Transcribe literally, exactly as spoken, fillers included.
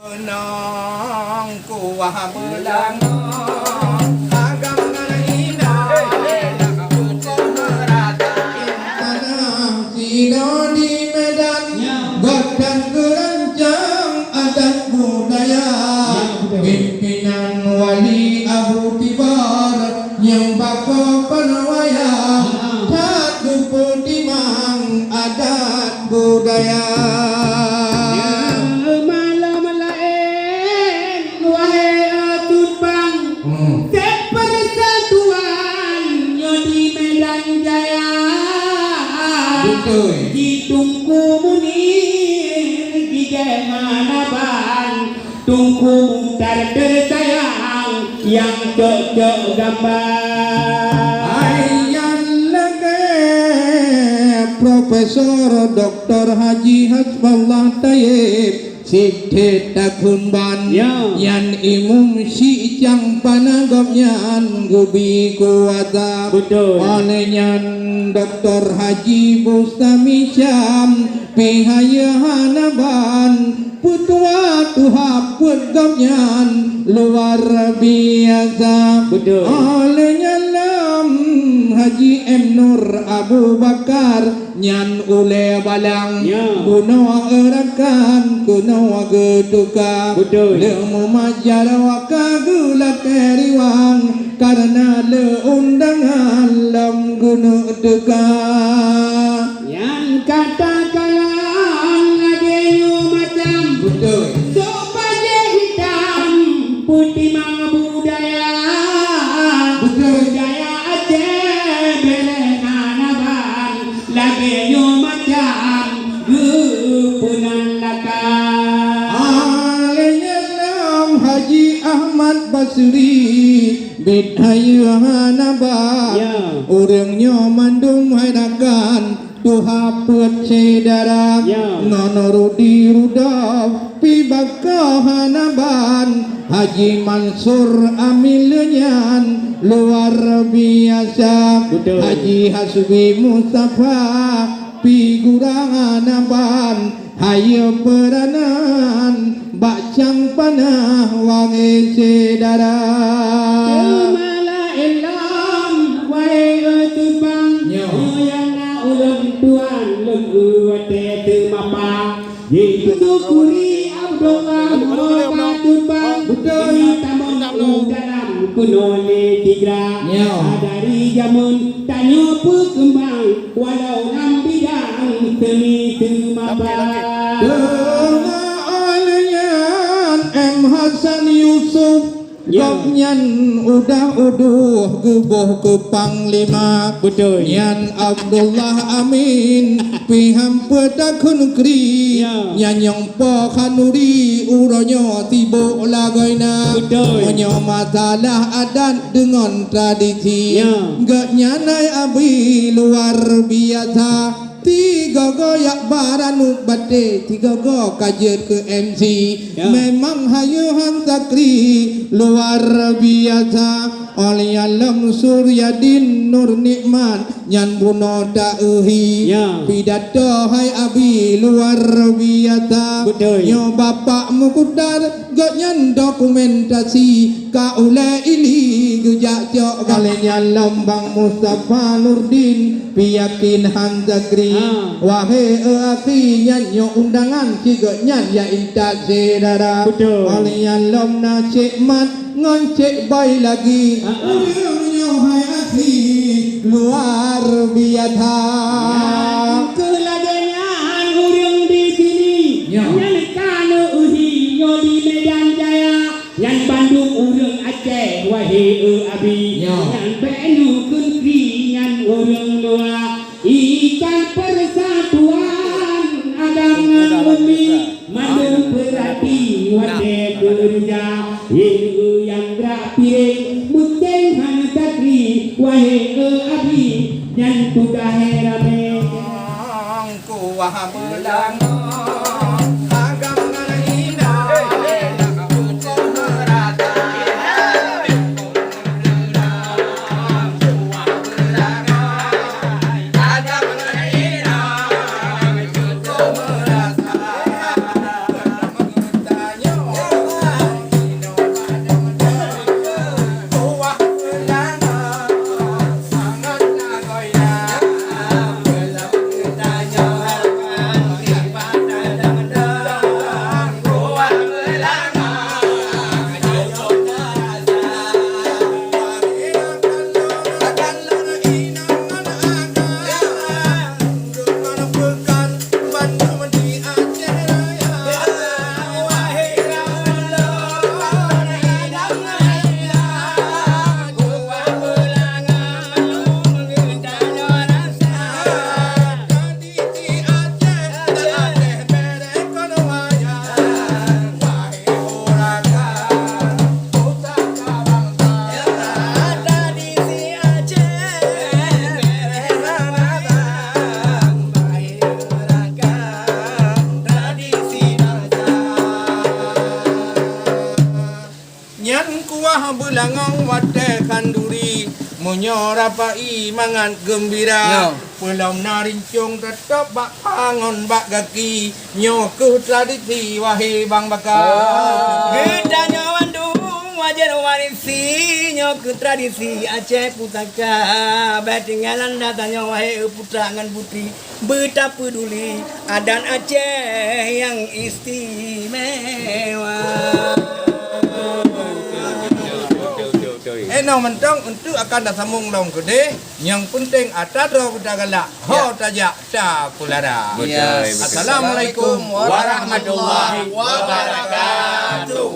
Nong kuah beulangong, agam ngon inong, kukoh meurata. Tanah sinoe di Medan, ya, gobnyan geurancang adat budaya. Ya, betul. Pimpinan Wali Abu Tibar, nyang bak keupeue wayang, ha, that geupeutimang adat budaya. Ya, malam laén, wahé Tut Bang, hmm, sép peusatuan nyoe di Medan Jaya. Betul. Di Teungku Munir, di Dayah Naban, Teungku Mukhtar teusayang nyang cok-cok gamba. Hai nyan lagèe Profesor Doktor Haji Hasballah Thaib, sideh takheun ban. Ya. Nyan imum syiek nyang pana gobnyan geubi kuasa. Betul. Óh lheueh nyan Doktor Haji Bustami Syam, pih hayeue hana ban. Peutuha tuha peuet gobnyan luar biasa. Betul. Óh lheueh nyan lom Haji M Nur Abu Bakar nyan ulèe balang. Ya. Bunoe rakan keunoe geuteuka. Betul. Lheueh mumat jaroe ka geulakèe riwang, kareuna lé undangan lom geuneuk teuka. Nyan kata kalam lagèe nyoe macam. Beutôi. Sôk bajèe hitam peutimang budaya. Beutôi. Budaya Aceh bèk lé na naban lagèe nyoe macam geupeunan laka. Alèh nyan lom Haji Ahmad Basri, bit hayeue hana ba. Ya. Ureueng nyoe mandum hai rakan, tuha peuet syedara, ya, ngon Rudi Rudolf, pih bak keuh hana ban, Haji Mansur Amin lé nyan luar biasa. Betul. Haji Hasbi Mustafa, pih gurang hana ban, hayeue peuranan bak cang panah wahé syedara. Teuma laén lom, wahé Tut Bang, nyoe nyang na ulôn tuan lôn watèe teumapa. Jipeusyukuri Abdullah Mubarak Tut Bang. Beutôi. Nyoe tamong u dalam keunoe lé tiga. Nyoe. Dari jameun tanyoe peukeumbang. Walau lam bidang seni teumapa. Teuma óh lheueh nyan M Hasan Yusuf, ya, gobnyan udah udoh geuboh keu panglima. Beutôi. Nyan Abdullah Amin pih han peutakheun kri. Ya. Nyan nyang Po Khanuri uroe nyoe sibok lagoina. Beutôi. Meunyoe masalah adat deungon tradisi, ya, gobnyan hai Abi luar biasa. Sigoe-goe jak baranup batèe, sigoe-goe ka jeuet keu M C. Ya. Memang hayeue han sakri luar biasa. Óh lheueh nyan lom Suryadin Nur Nikmat nyan bunoe ta-euhi. Ya. Pidato hai Abi luar biasa. Beutôi. Nyoe Bapak Mukhtar, gobnyan dokumentasi ka ulèe Ili geujak cok. Óh lheueh nyan lom Bang Mustafa Nurdin, pih yakin han sakri. Ha. Wahé akhi, nyan nyoe undangan cit gobnyan jak intat syedara. Beutôi. Óh lheueh nyan lom na Cék Mat ngon Cék Boy lagi. Ha, ha. Ureueng nyoe hai akhi luar biasa. Nyan keuh lagèe nyan ureueng di sini. Ya. Nyan ka neueuhi nyoe di Medan Jaya. Nyan bandum ureueng Aceh, wahé Abi. Ya. Nyan bèk neukheun kri nyan ureueng luwa. Ikan persatuan agam ngon umi, mandum peurati watèe keureuja. Yé nyang grak piréng, meucéng hana sakri, wahé Abi, nyan tugaih ramé. Kuah beulangong, agam ngon inong, kukoh meurata. Nyan kuah beulangong watée khanduri, meunyoe rapai mangat geumbira. Nyoe. Peulom na rincong teutôb bak pangon bak gaki. Nyoe kheueh tradisi wahé bang baka. Oh. Geutanyoe bandum wajar warisi, nyoe kheueh tradisi Aceh pusaka. Bèk tinggalan that tanyoe wahé putra ngon putri. Beutapeuduli adat Aceh nyang istimewa. Inoe mantong untuk akan tasambong lom keudeh, nyang penting atra droe beutagalak, ho tajak tapeulara. Beutôi, beutôi. Assalamualaikum warahmatullahi wabarakatuh.